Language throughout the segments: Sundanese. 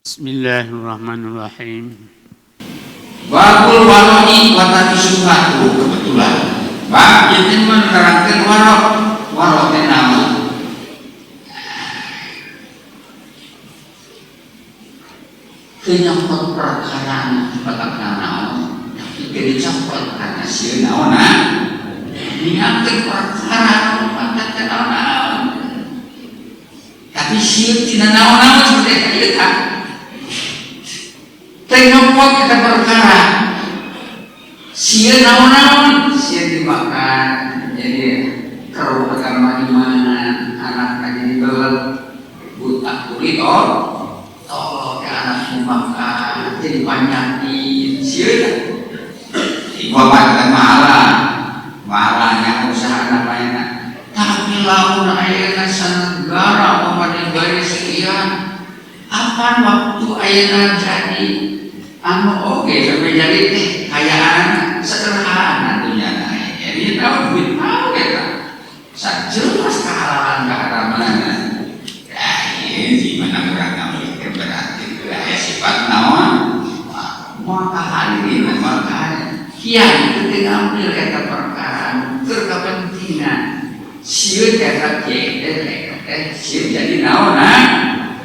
Bismillahirrahmanirrahim. Babul waroi wa tarki syubhat. Oh, kebetulan. Bab ieu menerangkeun warok. Warok teh naon? Teu nyokot perkara batak naon, tapi teu dicokot karena sieun naonna. Ninggalkeun perkara batak teh naon-naon. Tapi sieun tina naon-naon seperti eta ieu tah. Teu nyokot eta perkara. Sieun naon-naon, sieun dimakan jadi keruh agama iman, anakna jadi belet, buta kulit oh ke anak dimakan jadi penyakit sieun. Ibu bapak marah, marahnya usaha namanya. Tapi lamun ayeuna sanegara umpamanya bari sekian, apa waktu ayeuna jadi anu oke sampai jadi teh kayaan sederhana dunya. Jadi tahu duit tahu kita jelas kehalalan keharamanna. Ya ini gimana urang ngambil berarti aya sifat naon maka hari ini maka kiai itu ngambil eta perkara keur kepentingan sieun eta kiai teh sieun jadi naon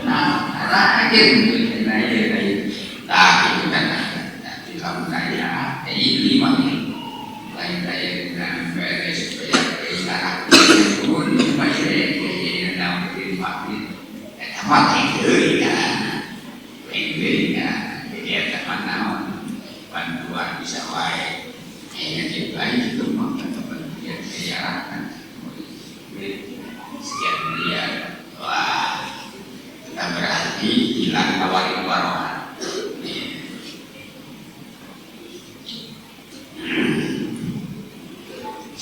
nah rajin nah ieu tah itu kan nanti lamun aya ini mah lain lain dan beres supaya ngarah pun mah ieu naon dimakin eta mah deui kan lain deui kan jadi eta mah naon bantuan bisa wae kayaknya di lain itu mah kepentingan kan sekian miliar wah kita berarti hilang tawarin warohan.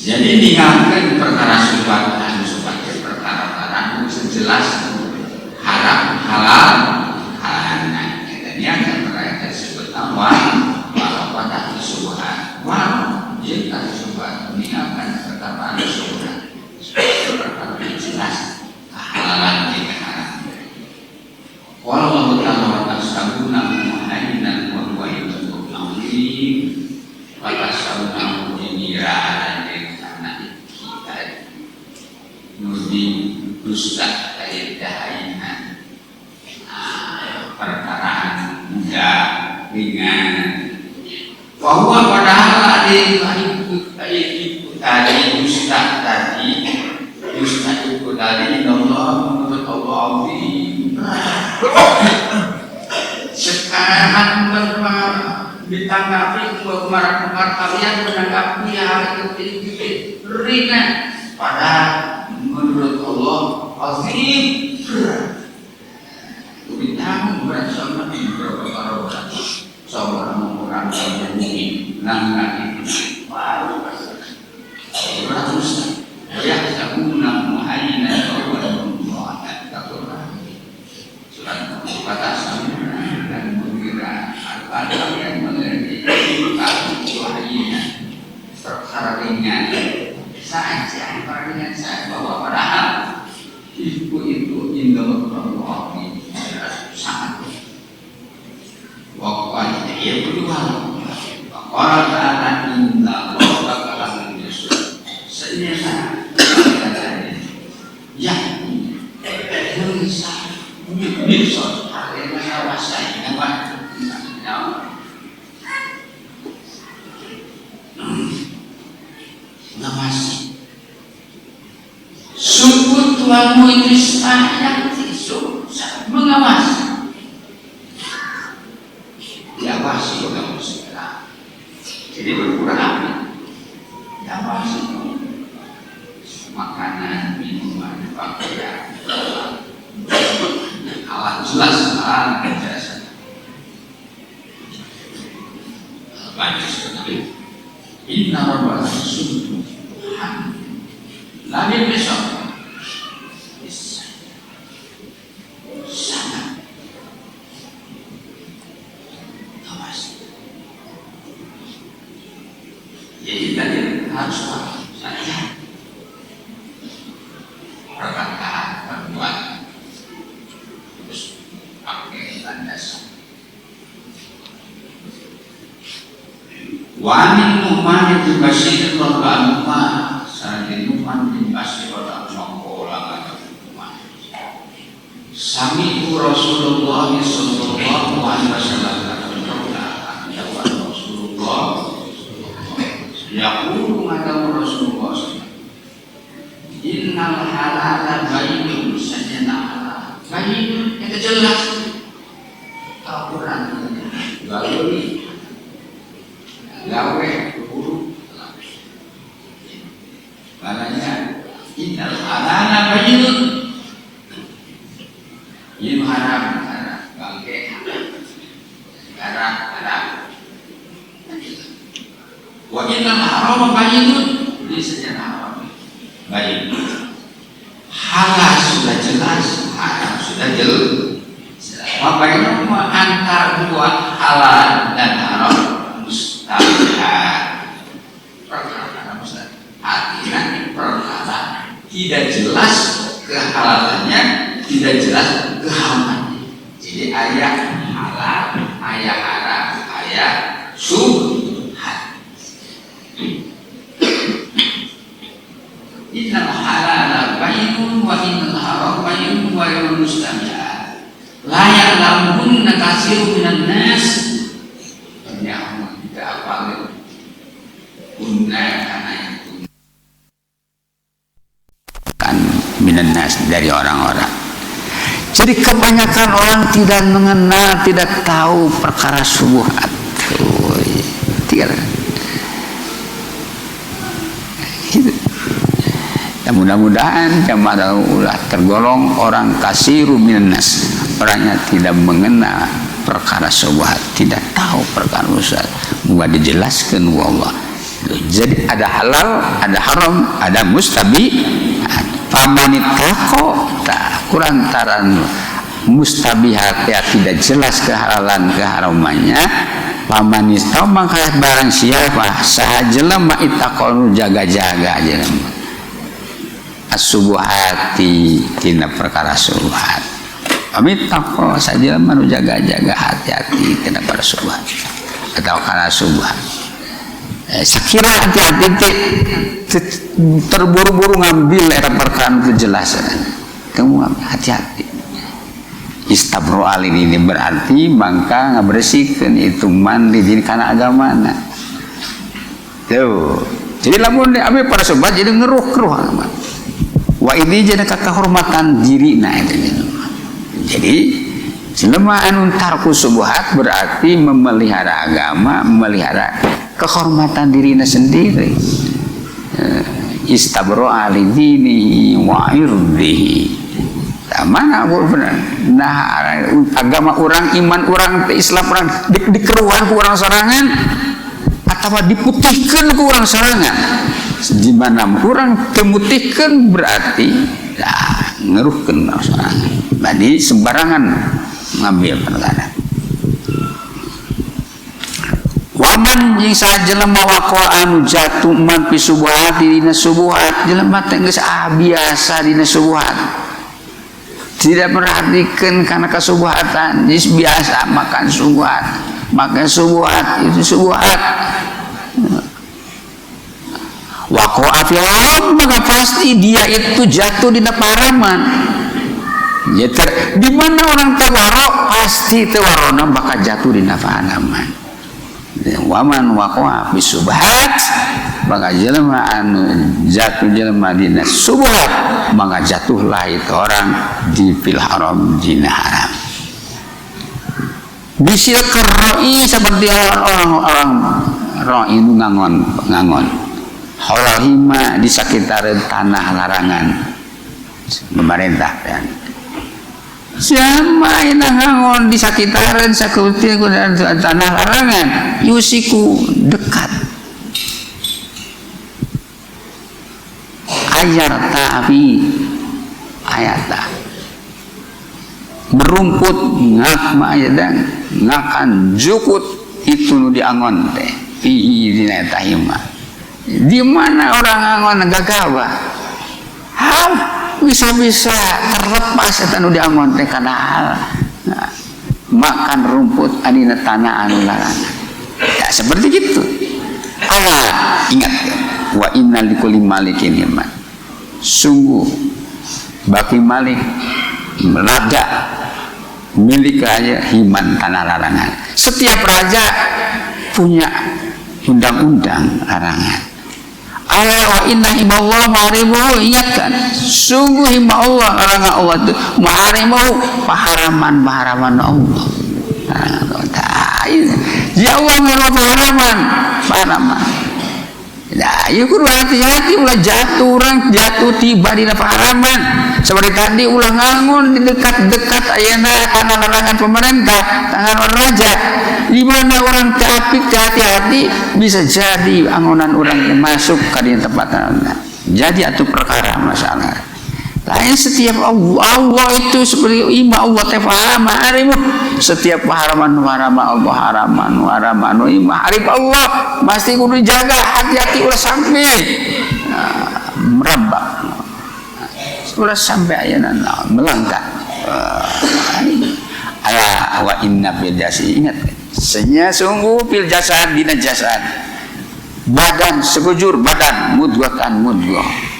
Jadi ninggalkan perkara syubhat anu syubhat perkara-perkara jelas haram halal halal eta nya perkara tersebut awal walau tak syubhat walau jeung tak syubhat ninggalkan perkara syubhat perkara jelas kehalalan jeung keharaman. Wallahu ta'ala tasabuna muhainan wa huwa indahum azim wa tasabuna jinira jeung kana kita nudi dusta kaidahainan perkaraan muda ringan bahwa padahal ada itu tadi dusta tadi dusta itu tadi Allah menurut Allah azim. Sekarang ditanggapi kemarin kalian menanggapi hal itu ringan padahal menurut Allah azim berat. Ditanggung berat sama beberapa berat seorang orang yang nang itu baru berat dusta ya sabuna muhayyina surat kata sabuna dan mengira ada yang mengerti wahyinya perkara ringan saja perkara ringan saja bahwa padahal ibu itu indah Allah sangat waktu ia berdua orang ta'ala inna Allah kalam Yesus senyata ya bisa bisa hari mengawasai ngawasi sungguh Tuhanmu itu sayang mengawasi diawasi oleh segala jadi berkurang diawasi makanan minuman pakaian alat jelas alat jasa banyak sekali. Inna rabbaka subhan lagi besok bisa sangat awas. Jadi tadi harus saja perkataan perbuatan terus pakai landasan. Wa anin Nu'man bin Bashir radhiyallahu anhu, sareng Nu'man bin Bashir radhiyallahu anhu sami'tu Rasulullah sallallahu alaihi wasallam, Rasulullah yaqulu, ngadawu Rasulullah, innal halala bayyinun, sajana halal bayyinun itu jelas. Al-Quran gawe gawe huruf maknanya innal halala bayyinun, ini haram haram, bangke haram haram. Wa innal harama bayyinun, ini saja haram bayyinun. Halal sudah jelas, haram sudah jelas. Wa bainahuma, antara dua halal dan haram, mustabihat, perkara mustahil, artinya perkara tidak jelas kehalalannya, tidak jelas keharamannya. Jadi aya halal, aya haram, aya subhat. Innal halala bayyinun wa innal haram bayyinun wa innal mustabihat la ya'lamuhunna katsirun minan nas, banyak orang tidak hafal hunna karena itu kan minan nas dari orang-orang. Jadi kebanyakan orang tidak mengenal, tidak tahu perkara subuhat. Tidak. Gitu. Ya, mudah-mudahan jamaah ulah tergolong orang kasiru minan nas, orangnya tidak mengenal perkara subuhat, tidak tahu perkara syubhat. Moga dijelaskan Allah. Jadi ada halal, ada haram, ada mustabi. Famanittaqo, tak kulantaran mustabihat ya tidak jelas kehalalan keharamannya. Famanittaqo, maka barang siapa saha jelema ittaqo jaga-jaga jelema asubuhati tina perkara subuhat. Famanittaqo saja nu jaga-jaga hati-hati tina perkara subuhat atau karena subuhat. Sekira hati-hati terburu-buru ngambil era perkara itu jelas, kamu hati-hati. Istabro ini berarti mangka ngabersihkeun itu mandi di kana agamana tuh. Jadi lamun diambil para sobat jadi ngeruh-keruh agama wa ini jadi kehormatan diri. Nah, itu jadi jelema anu tarku subuhat berarti memelihara agama, memelihara kehormatan dirinya sendiri. Istabro alidini wa irdihi. Nah, mana benar, nah agama orang, iman orang, Islam orang dikeruhan ku orang sorangan atau diputihkan ku orang sorangan. Di mana kurang temutihkan berarti nah, ngeruhkan orang sorangan. Berarti sembarangan ngambil perkara. Waman jeung sajelema waqa anu jatuh man fi subuhat dina subuhat, jelema teh geus biasa dina subuhat, tidak perhatikan karena kesubuhatan, geus biasa makan subuhat, makan subuhat itu subuhat. Waqa'a fi haram, maka pasti dia itu jatuh di haraman. Ya, di mana orang tawaro pasti tawarona bakal jatuh di haraman. Waman waqa'a fi subhat, maka jelema anu jatuh jelema dina subhat, maka jatuhlah itu orang di fil haram dina haram. Bisil keroi seperti orang-orang roh itu ngangon ngangon haulal hima di sekitar tanah larangan pemerintah kan. Siapa yang ngangon di sekitaran sakuti tanah larangan, yusiku dekat ayar tapi ayata berumput ngak ma'ayadang ngakan jukut itu nu diangon teh fihi dina eta hima. Di mana orang angon gagabah hal bisa-bisa terlepas eta nu diangon teh kana hal. Nah, makan rumput adina tanah anu larangan ya seperti gitu. Ala ingat wa inna likulli malikin himan. Sungguh bagi malik raja milik raja himan tanah larangan. Setiap raja punya undang-undang larangan. Ala wa inna himallah maharimuhu, ingatkan sungguh hima Allah larangan Allah itu maharimuhu paharaman-paharaman Allah. Ya Allah ngeroh paharaman paharaman. Nah, ya kudu hati-hati ulah jatuh orang jatuh tiba di paharaman. Seperti tadi ulah ngangun di dekat-dekat ayana tanah larangan pemerintah, tangan raja. Di mana orang tapi hati-hati bisa jadi angonan orang yang masuk ke di tempat tanah. Jadi atau perkara masalah. Lain setiap Allah, Allah itu seperti ima Allah tefahama harimu. Setiap haraman harama Allah haraman haraman ima harib Allah pasti kudu jaga hati-hati ulah sampai merambak ulah sampai ayana melangkah. Ala wa inna fil jasad, ingat senya sungguh fil jasad dina jasad badan sekujur badan mudghatan mudghah.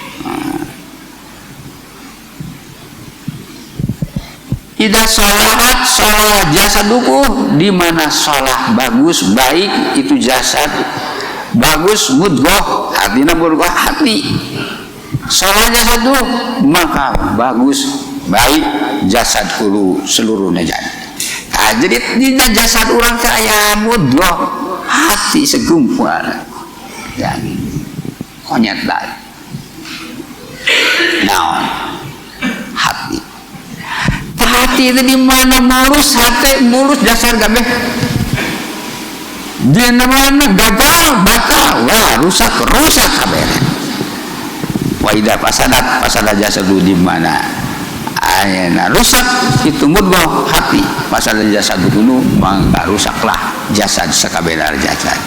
Ida sholat sholat jasaduku, di mana sholat bagus baik itu jasad bagus mudghah hatinya mudghah hati sholat jasadu maka bagus baik jasad kulu seluruhnya jadi. Nah, jadi dina jasad orang kaya mudghah hati segumpal dan konyat lain naon hati. Hati itu di mana mulus hati mulus dasar kabeh. Di mana gagal batal wah rusak rusak kabeh. Wa idza fasadat fasada jasadu, di mana ayana rusak itu mudghah hati fasada jasadu dulu maka rusaklah jasad sakabeh jasad.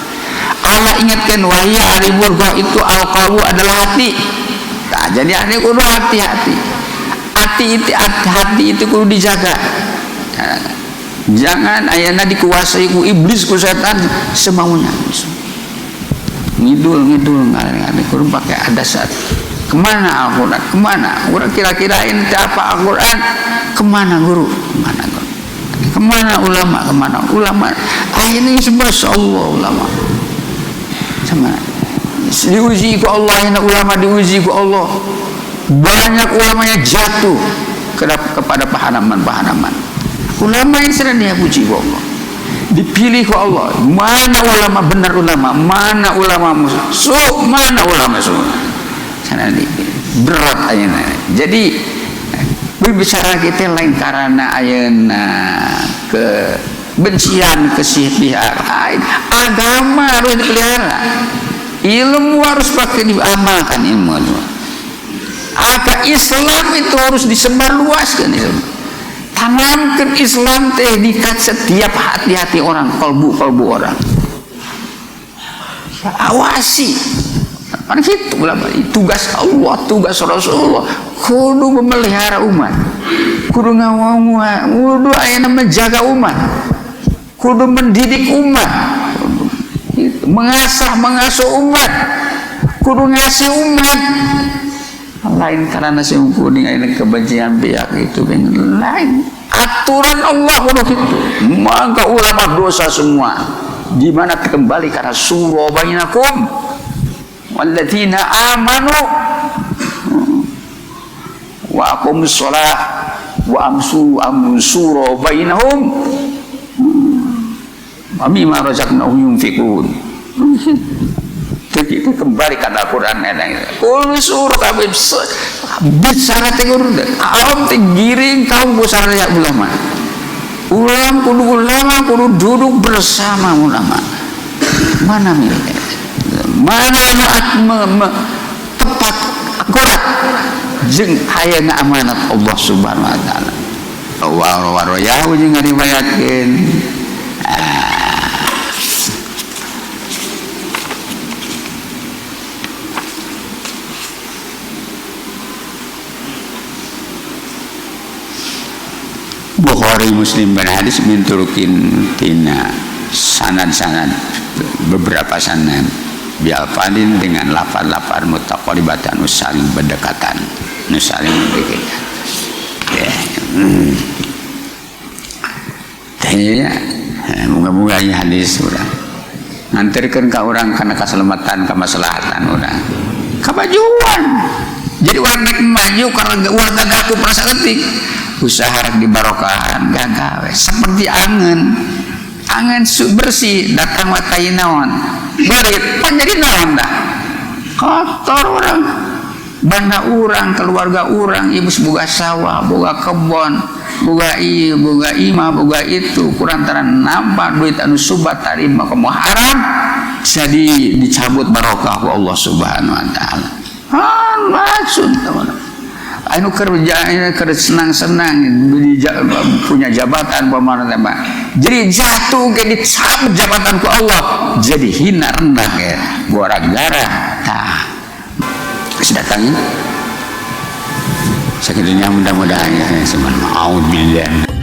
Allah ingatkan wahya ari mudghah itu alqalbu adalah hati. Nah, jadi ane kudu hati-hati. Hati itu kudu dijaga. Jangan ayana dikuasai ku iblis ku setan semaunya. Ngidul ngidul ngarang kudu pakai ada saat. Kemana Al-Quran? Kemana? Urang kira-kira ini apa Al-Quran? Kemana guru? Kemana guru? Kemana ulama? Kemana ulama? Ah ini semua Allah ulama. Sama diuji ku Allah, ini ulama diuji ku Allah. Banyak ulamanya jatuh kepada paharaman-paharaman. Ulama yang sedang dia puji ku Allah, dipilih ku Allah. Mana ulama benar ulama, mana ulama musuh, mana ulama semua. Sana dipilih. Berat ayeuna. Jadi berbicara kita lain karena ayeuna kebencian ke si pihak lain. Agama harus dipelihara. Ilmu harus pakai diamalkan ilmu itu. Maka Islam itu harus disebarluaskan. Tanamkan Islam teh di setiap hati-hati orang, kalbu-kalbu orang. Awasi. Kan gitu tugas Allah, tugas Rasulullah. Kudu memelihara umat. Kudu ngawang, kudu ayeuna menjaga umat. Kudu mendidik umat. Mengasah, mengasuh umat. Kudu ngasih umat. Lain karena si kuning ini kebencian pihak itu lain aturan Allah kudu gitu. Maka ulama dosa semua di mana kembali karena surah bainakum walladzina amanu wa aqimus shalah wa amsu amsura bainahum wa mimma razaqnahum yunfiqun. Itu kembali kata Al-Quran. Kul surah kabeh bicara teh kaum teh giring kaum besar ya ulama. Ulama kudu duduk bersama ulama. Mana milik? Mana tepat akurat jeung hayana amanat Allah Subhanahu wa taala. Wa rawahu jeung ngariwayatkeun. Bukhari Muslim bin hadis min turukin tina sanad-sanad beberapa sanad. Bi alfadin, dengan lafaz-lafaz, mutaqaribatan, nu saling berdekatan, nu saling berdekatan ya. Ya, moga-moga ini hadis urang nganterkeun ka urang kana kaselamatan, kamaslahatan urang, kemajuan. Jadi urang naik maju karena urang gagal ku perasa leutik, usaha rek dibarokahan gagal we. Seperti angin, angin bersih datang watai naon, beurit, pan jadi naon dah, kotor urang, banda urang, keluarga urang. Ibu boga sawah, boga kebon, boga ieu, boga imah, boga itu, kulantaran nampak duit anu subat tadi maka mau haram, jadi dicabut barokah ku Allah Subhanahu wa taala. Ah, maksud teman anu kerja ini keur senang-senang punya jabatan pemerintah, jadi jatuh ke dicabut jabatan ku Allah, jadi hina rendah ya gara-gara tah geus datangin sakitunya. Mudah-mudahan ya, semuanya. Auzubillah.